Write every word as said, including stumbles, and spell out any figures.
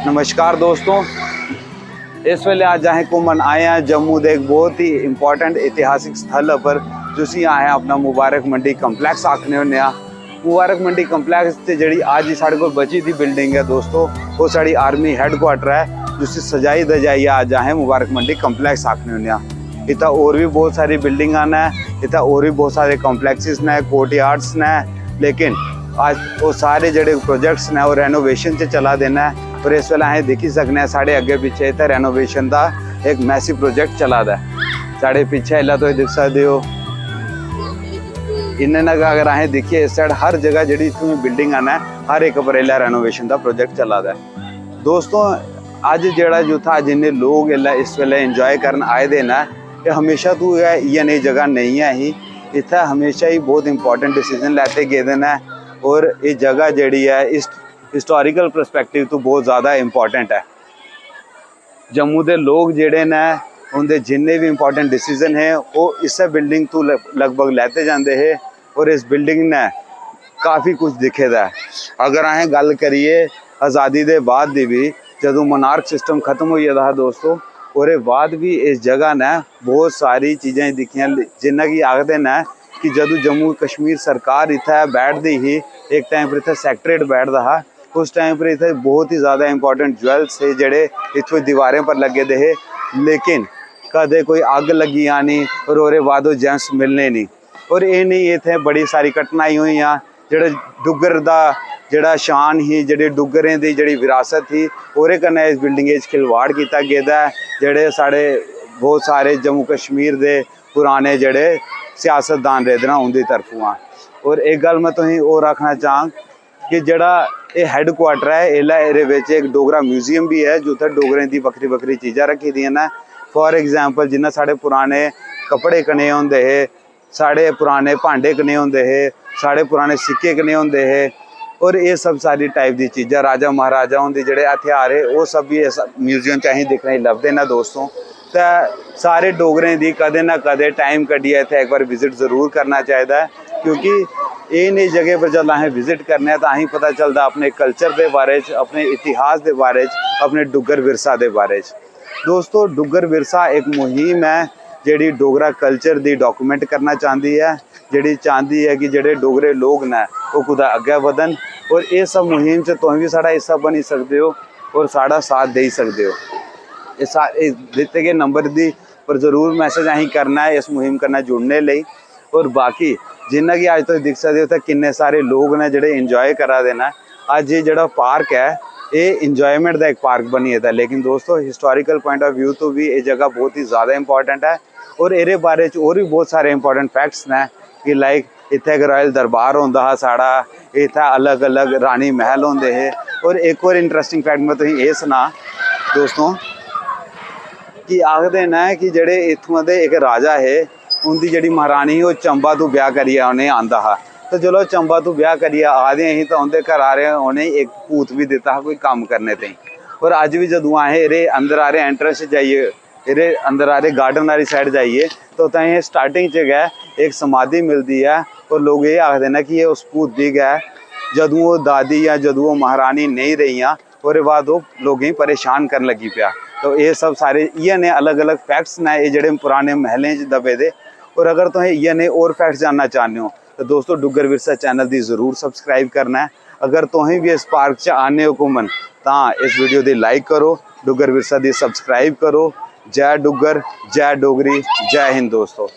नमस्कार दोस्तों, इस वेले अज्ज असें घूमन आए आं जम्मू दे इक बहुत ही इंपॉर्टेंट इतिहासिक स्थल पर, जिसी असें अपना मुबारक मंडी कॉम्प्लेक्स आखने होन्ने आं। मुबारक मंडी कॉम्प्लेक्स ते जेह्ड़ी अज्ज साढ़े कोल बची दी बिल्डिंग ऐ दोस्तों, ओह् साढ़ी आर्मी हैडक्वार्टर ऐ, जिसी सजाई दजाइयै अज्ज असें मुबारक मंडी कॉम्प्लेक्स आखने होन्ने आं। इत्थै होर बी बहुत सारी बिल्डिंगां न, इत्थै होर बी बहुत सारे कॉम्प्लेक्सेस न, कोर्टयार्ड्स न, लेकिन अज्ज ओह् सारे जेह्ड़े प्रोजेक्ट्स न, ओह् रेनोवेशन च चला दे न। पर इस वेल्लै असें दिक्खी सकने आं, साढ़े अग्गें पिच्छें इत्थै रेनोवेशन दा इक मैसिव प्रोजेक्ट चला दा ऐ। साढ़े पिच्छें इसलै तुस दिक्खी सकदे ओ, इन्ने न गै अगर असें दिक्खिए इस साइड हर जगह जेह्ड़ी इत्थूं बिल्डिंगां न, हर इक पर इसलै रेनोवेशन दा प्रोजेक्ट चला दा ऐ। दोस्तों, अज्ज जेह्ड़ा जित्थै अज्ज इन्ने लोक इसलै इस वेल्लै एंजॉय करन आए दे न, एह् हमेशा तू गै इ'यै नेही जगह नेईं ऐ ही। इत्थै हमेशा ही बहुत इंपॉर्टेंट डिसीजन लैते गेदे न, और एह् जगह जेह्ड़ी ऐ इस हिस्टोरिकल परस्पेक्टिव तू बहुत ज़्यादा इंपॉर्टेंट ऐ। जम्मू दे लोक जेह्ड़े न, उं'दे जिन्ने बी इंपॉर्टेंट डिसीजन हे, ओह् इस्सै बिल्डिंग तू ल-, लगभग लैते जंदे हे, और इस बिल्डिंग ने काफ़ी कुछ दिक्खे दा ऐ। अगर असें गल्ल करिए आज़ादी दे बाद दी बी, जदूं मोनार्क सिस्टम खत्म होई गेदा हा दोस्तो, ओह्दे बाद बी इस जगह ने बहुत सारी चीज़ां दिक्खियां। जिन्ना कि आखदे न कि जदूं जम्मू कश्मीर सरकार इत्थै बैठदी ही, इक टाइम पर इत्थै सेक्रेटेरिएट बैठदा हा, उस टाइम पर इत्थै बहुत ही ज़्यादा इंपॉर्टेंट ज्वेल्स हे जेह्ड़े इत्थूं दीवारें पर लग्गे दे हे, लेकिन कदें कोई अग्ग लग्गी जानी और ओह्दे बाद ओह् जेम्स मिलने नहीं। और एह् नेही इत्थै बड़ी सारी घटनाएं होइयां, जेह्ड़े डुग्गर दा जेह्ड़ा शान ही, जेह्ड़े डुग्गरें दी जेह्ड़ी विरासत ही, ओह्दे कन्नै इस बिल्डिंग च खिलवाड़ कीता गेदा ऐ। जेह्ड़े साढ़े बहुत सारे जम्मू कश्मीर दे पुराने जेह्ड़े सियासतदान रेह्दे न उं'दी तरफुआं। और इक गल्ल में तुसेंगी होर आखना चाह्ङ कि जेह्ड़ा एह् हैडक्वार्टर ऐ, इसलै एह्दे बिच इक डोगरा म्यूजियम बी ऐ, जित्थै डोगरें दी बक्खरी बक्खरी चीज़ां रक्खी दियां न। फॉर एग्जाम्पल, जि'यां साढ़े पुराने कपड़े कनेह् होंदे हे, साढ़े पुराने भांडे कनेह् होंदे हे, साढ़े पुराने सिक्के कनेह् होंदे हे, और एह् सब सारी टाइप दी चीज़ां, राजा महाराजा हुंदे जेह्ड़े हथियार हे, ओह् सब बी इस म्यूजियम च असेंगी दिक्खने गी लभदे न दोस्तो। ते सारे डोगरें दी कदें ना कदें टाइम कड्ढियै इत्थै इक बार विजिट जरूर करना चाहिदा ऐ, क्योंकि एह् नेही जगह पर जदूं असें विजिट करने आं तां असेंगी पता चलदा अपने कल्चर दे बारे च, अपने इतिहास दे बारे च, अपने डुग्गर विरसा दे बारे च। दोस्तो, डुग्गर विरसा इक मुहिम ऐ जेह्ड़ी डोगरा कल्चर दी डॉक्यूमेंट करना चांह्दी ऐ, जेह्ड़ी चांह्दी ऐ कि जेह्ड़े डोगरे लोक न ओह् कुतै अग्गें बधन। और इस मुहिम च तुस बी साढ़ा हिस्सा बनी सकदे ओ और साढ़ा साथ देई सकदे ओ। इस सा-, इस दित्ते गे नंबर दी पर जरूर मैसेज असें करना ऐ इस मुहिम कन्नै जुड़ने लेई। और बाकी जिन्ना कि अज्ज तुस दिक्खी सकदे ओ, उत्थै किन्ने सारे लोक न जेह्ड़े एंजॉय करा दे न। अज्ज एह् जेह्ड़ा पार्क ऐ, एह् एंजॉयमेंट दा इक पार्क बनी गेदा ऐ, लेकिन दोस्तो, हिस्टोरिकल पॉइंट ऑफ व्यू तो बी एह् जगह बहुत ही ज़्यादा इंपॉर्टेंट ऐ। और एह्दे बारे च होर बी बहुत सारे इंपॉर्टेंट फैक्ट्स न कि लाइक इत्थै इक रॉयल दरबार होंदा हा साढ़ा, इत्थै अलग अलग रानी मैह्ल होंदे हे। और इक होर इंटरेस्टिंग फैक्ट में तुसेंगी एह् सनां दोस्तो, कि आखदे न कि जेह्ड़े इत्थुआं दे इक राजा हे, उं'दी जेह्ड़ी महारानी ही, ओह् चंबा तू ब्याह् करियै उ'नेंगी आंदा हा। ते जिसलै ओह् चंबा तू ब्याह् करियै आ दे ही, तां उं'दे घर आह्ले उ'नेंगी इक भूत बी दित्ता हा कोई कम्म करने ताईं। और अज्ज बी जदूं अस एह्दे अंदर आह्ले एंट्रेंस च जाइयै, एह्दे अंदर आह्ले गार्डन आह्ली साइड जाइयै, ते उत्थै असें स्टार्टिंग च गै इक समाधि मिलदी ऐ। और लोक एह् आखदे न कि एह् उस भूत दी गै, जदूं ओह् दादी जां जदूं ओह् महारानी नेईं रेहियां, ओह्दे बाद ओह् लोकें गी परेशान करन लगी पेआ। तो एह् सब सारे इ'यै नेह् अलग अलग फैक्ट्स न, एह् जेह्ड़े पुराने मैह्लें च दबे दे। और अगर तुसें इ'यै नेह् होर फैक्ट्स जानना चाह्न्ने ओ, तो दोस्तो, डुग्गर विरसा चैनल दी जरूर सब्सक्राइब करना ऐ। अगर तुसें बी इस पार्क च आने ओ घूमन, तां इस वीडियो दी लाइक करो, डुग्गर विरसा दी सब्सक्राइब करो। जय डुग्गर, जय डोगरी, जय हिंद दोस्तो।